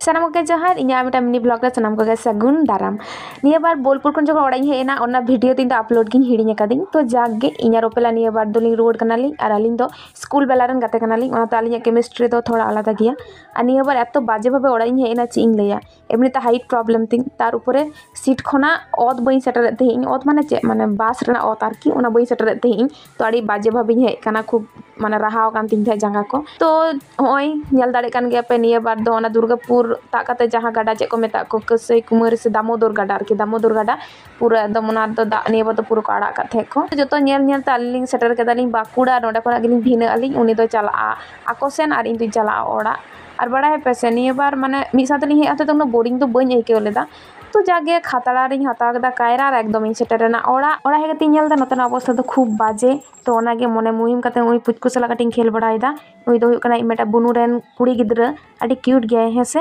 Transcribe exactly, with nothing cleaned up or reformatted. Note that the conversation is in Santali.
ᱥᱟᱱᱟᱢ ᱠᱚᱜᱮ ᱡᱚᱦᱟᱨ, ᱤᱧᱟᱹᱜ ᱢᱤᱫᱴᱟᱝ mini vlog ᱨᱮ ᱥᱟᱱᱟᱢ ᱠᱚᱜᱮ ᱥᱟᱹᱜᱩᱱ ᱫᱟᱨᱟᱢ᱾ ᱱᱤᱭᱟᱹ ᱵᱟᱨ ᱵᱳᱞᱯᱩᱨ ᱠᱷᱚᱱ ᱡᱚᱠᱷᱚᱱ ᱚᱲᱟᱜ ᱤᱧ ᱦᱮᱡ ᱮᱱᱟ, ᱚᱱᱟ video ᱫᱚ ᱤᱧ ᱫᱚ upload ᱜᱤᱧ ᱦᱤᱲᱤᱧ ᱟᱠᱟᱫᱤᱧ᱾ ᱛᱚ ᱡᱟᱠ ᱜᱮ, ᱤᱧ ᱟᱨ ᱚᱯᱮᱞᱟ ᱱᱤᱭᱟᱹ ᱵᱟᱨ ᱫᱚᱞᱤᱧ ᱨᱩᱣᱟᱹᱲ ᱠᱟᱱᱟᱞᱤᱧ, ᱟᱨ ᱟᱹᱞᱤᱧ ᱫᱚ ᱥᱠᱩᱞ ᱵᱮᱞᱟ ᱨᱮᱱ ᱜᱟᱛᱮ ᱠᱟᱱᱟᱞᱤᱧ, ᱚᱱᱟᱛᱮ ᱟᱹᱞᱤᱧᱟᱜ chemistry ᱫᱚ ᱛᱷᱚᱲᱟ ᱟᱞᱟᱫᱟ ᱜᱮᱭᱟ᱾ ᱟᱨ ᱱᱤᱭᱟᱹ ᱵᱟᱨ ᱮᱛᱚ ᱵᱟᱡᱮ ᱵᱷᱟᱵᱮ ᱚᱲᱟᱜ ᱤᱧ ᱦᱮᱡ ᱮᱱᱟ, ᱪᱮᱫ ᱤᱧ ᱞᱟᱹᱭᱟ᱾ ᱮᱢᱱᱤ ᱛᱮ height problem ᱛᱤᱧ, ᱛᱟᱨ ᱩᱯᱚᱨᱮ seat ᱠᱷᱚᱱᱟᱜ ᱚᱛ ᱵᱟᱹᱧ ᱥᱮᱴᱮᱨᱮᱫ ᱛᱟᱦᱮᱸᱫ ᱤᱧ᱾ ᱚᱛ ᱢᱟᱱᱮ ᱪᱮᱫ, ᱢᱟᱱᱮ ᱵᱟᱥ ᱨᱮᱱᱟᱜ ᱚᱛ ᱟᱨᱠᱤ, ᱚᱱᱟ ᱵᱟᱹᱧ ᱥᱮᱴᱮᱨᱮᱫ ᱛᱟᱦᱮᱸᱫ ᱤᱧ᱾ ᱛᱚ ᱟᱹᱰᱤ ᱵᱟᱡᱮ ᱵᱷᱟᱵᱤᱧ ᱦᱮᱡ ᱟᱠᱟᱱᱟ, ᱠᱷᱩᱵ ᱢᱟᱱᱮ ᱨᱟᱦᱟᱣ ᱟᱠᱟᱱ ᱛᱤᱧ ᱛᱟᱦᱮᱸᱫ ᱡᱟᱸᱜᱟ ᱠᱚ᱾ ᱛᱚ ᱱᱚᱜᱼᱚᱭ ᱧᱮᱞ ᱫᱟᱲᱮᱭᱟᱜ ᱠᱟᱱ ᱜᱮᱭᱟ ᱯᱮ, ᱱᱤᱭᱟᱹ ᱵᱟᱨ ᱫᱚ ᱚᱱᱟ ᱫᱩᱨᱜᱟᱯᱩᱨ ᱛᱟᱜ ᱠᱟᱛᱮ ᱡᱟᱦᱟᱸ ᱜᱟᱰᱟ, ᱪᱮᱫ ᱠᱚ ᱢᱮᱛᱟᱜ ᱠᱚ, ᱠᱟᱹᱥᱟᱹᱭ ᱠᱩᱢᱟᱹᱨᱤ ᱥᱮ ᱫᱟᱢᱳᱫᱚᱨ ᱜᱟᱰᱟ ᱟᱨᱠᱤ, ᱫᱟᱢᱳᱫᱚᱨ ᱜᱟᱰᱟ ᱯᱩᱨᱟᱹ ᱮᱠᱫᱚᱢ ᱚᱱᱟ ᱫᱚ ᱫᱟᱜ ᱱᱤᱭᱟᱹ ᱵᱟᱨ ᱫᱚ ᱯᱩᱨᱟᱹ ᱠᱚ ᱟᱲᱟᱜ ᱠᱟᱜ ᱛᱟᱦᱮᱸᱫ ᱠᱚ᱾ ᱡᱚᱛᱚ ᱧᱮᱞ ᱧᱮᱞ ᱛᱮ ᱟᱹᱞᱤᱧ ᱞᱤᱧ ᱥᱮᱴᱮᱨ ᱠᱮᱫᱟᱞᱤᱧ ᱵᱟᱸᱠᱩᱲᱟ, ᱱᱚᱸᱰᱮ ᱠᱷᱚᱱᱟᱜ ᱜᱮᱞᱤᱧ ᱵᱷᱤᱱᱟᱹᱜ ᱟᱹᱞᱤᱧ, ᱩᱱᱤ ᱫᱚ ᱪᱟᱞᱟᱜᱼᱟ ᱟᱠᱚ ᱥᱮᱱ ᱟᱨ ᱤᱧ ᱫᱚᱧ ᱪᱟᱞᱟᱜᱼᱟ ᱚᱲᱟᱜ᱾ ᱟᱨ ᱵᱟᱲᱟᱭ ᱟᱯᱮ ᱥᱮ, ᱱᱤᱭᱟᱹ ᱵᱟᱨ ᱢᱟᱱᱮ ᱢᱤᱫ ᱥᱟᱶ ᱛᱮᱞᱤᱧ ᱦᱮᱡ ᱟᱛᱮ ᱫᱚ ᱩᱱᱟᱹᱜ boring ᱫᱚ ᱵᱟᱹᱧ ᱟᱹᱭᱠᱟᱹᱣ ᱞᱮᱫᱟ᱾ ᱛᱚ ᱡᱟᱜᱮ ᱠᱷᱟᱛᱲᱟ ᱨᱤᱧ ᱦᱟᱛᱟᱣ ᱠᱮᱫᱟ ᱠᱟᱭᱨᱟ ᱟᱨ ᱮᱠᱫᱚᱢ ᱤᱧ ᱥᱮᱴᱮᱨ ᱮᱱᱟ ᱚᱲᱟᱜ᱾ ᱚᱲᱟᱜ ᱦᱮᱡ ᱠᱟᱛᱮ ᱤᱧ ᱧᱮᱞ ᱮᱫᱟ ᱱᱚᱛᱮᱱᱟᱜ ᱚᱵᱚᱥᱛᱷᱟ ᱫᱚ ᱠᱷᱩᱵ ᱵᱟᱡᱮ᱾ ᱛᱚ ᱚᱱᱟᱜᱮ ᱢᱚᱱᱮ ᱢᱩᱦᱤᱢ ᱠᱟᱛᱮ ᱩᱱᱤ ᱯᱩᱪᱠᱩ ᱥᱟᱞᱟᱜ ᱠᱟᱹᱴᱤᱡ ᱤᱧ ᱠᱷᱮᱞ ᱵᱟᱲᱟᱭᱮᱫᱟ᱾ ᱩᱱᱤ ᱫᱚ ᱦᱩᱭᱩᱜ ᱠᱟᱱᱟ ᱤᱧ ᱢᱤᱫᱴᱟᱝ ᱵᱩᱱᱩ ᱨᱮᱱ ᱠᱩᱲᱤ ᱜᱤᱫᱽᱨᱟᱹ, ᱟᱹᱰᱤ cute ᱜᱮᱭᱟᱭ ᱦᱮᱸ ᱥᱮ᱾